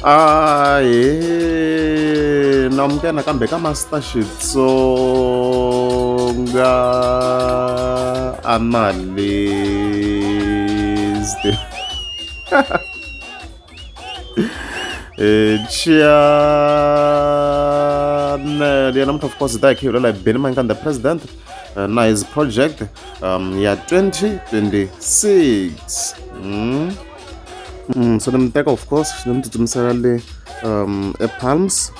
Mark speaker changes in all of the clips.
Speaker 1: Ahee namukela nakambe ka Master Xitsonga Analyst. Channel ya namuntlha of course hi ta hi kha hi vulavula hi Benny Mayengani the president na his project ya 2026. So ni mi teka of course ni mi tsutsumisela le ePalms.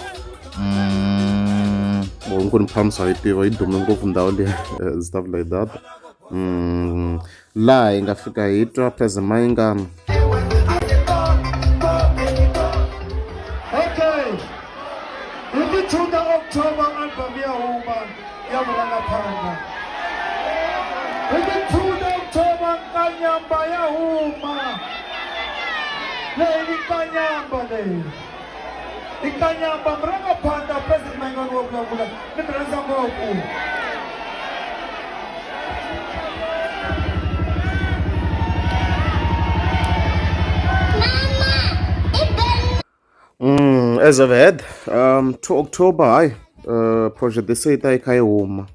Speaker 1: Ku ni Palms ha yi tiva yi dume ngopfu ndhawu liya stuff like that. Laha hi nga fika hi twa President Mayengani.
Speaker 2: Okay. Hi ti 2 ta October album ya huma ya Vurangaphandla. Hi ti 2 ta October Nkanyamba ya huma. Leyi i Nkanyamba leyi. I Nkanyamba Murangaphandla President Mayengani wa vulavula. Ni mi rhandza ngopfu.
Speaker 1: As I've heard, 2 October hayi project se yi ta yi kha yi huma.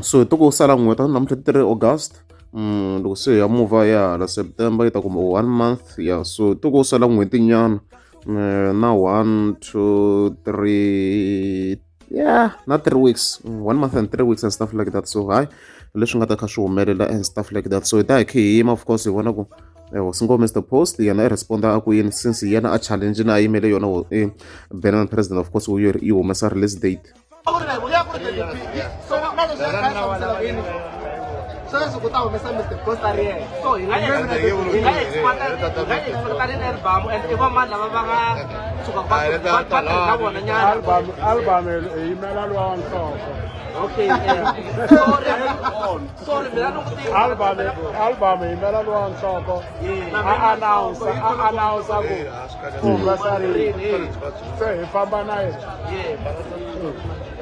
Speaker 1: So hi to ku sala n'hweti namuntlha ti 3 August. Loko se hi ya move ya hala September yi ta kuma one month ya so to ku sala n'hweti nyana na 1 2 3 yeah na 3 weeks, 1 month and 3 weeks and stuff like that. So hayi leswi nga ta kha swi humelela and stuff like that. So hi ta hi kha hi yima of course hi vona ku hosi ngo Mr Post yena i responda a ku yini since yena a challenge na a yimele yona Benny President of course yi humesa release date.
Speaker 3: Sweswi ku ta humesa Mr Post a ri yena, so hi nga expecta rini album, and i vamani lava va nga tshuka va tirha na vona nyana?
Speaker 4: Album hi yimela luwa wa nhloko.
Speaker 3: Okay, sorry, mina ni ku
Speaker 4: Album hi yimela luwa wa nhloko, a announce ku ku humesa rini, se hi famba na yena.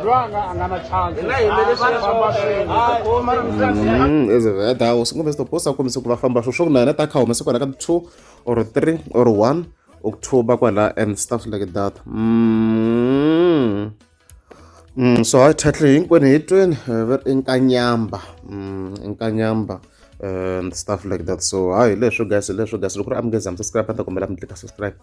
Speaker 4: Luwa a nga na chance.
Speaker 3: Hi nga yimeli sweswo.
Speaker 4: Famba swin'we.
Speaker 1: As I've heard, hosi ngo Mr Post a kombise ku va famba swo swo na yena ta kha humesa kwala ka 2 or 3 or 1 October kwala and stuff like that. So hayi title hinkwenu hi tweni va ri i Nkanyamba, Nkanyamba and stuff like that. So hayi leswo guys, leswo guys, loko ri amukeza mi subscribe, a ta kombela mi tlika subscribe.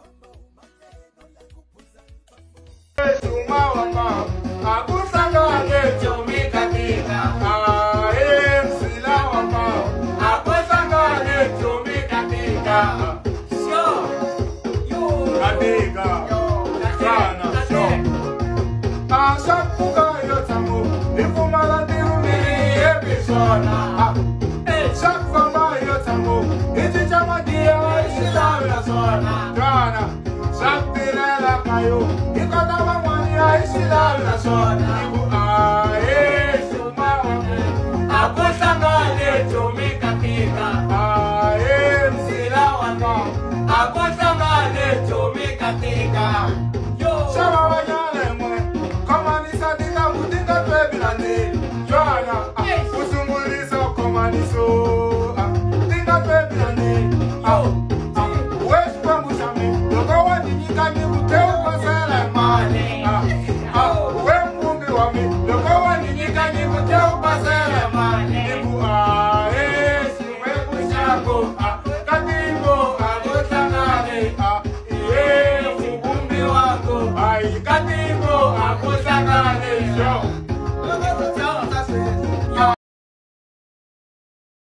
Speaker 4: Katiko akuhlangane.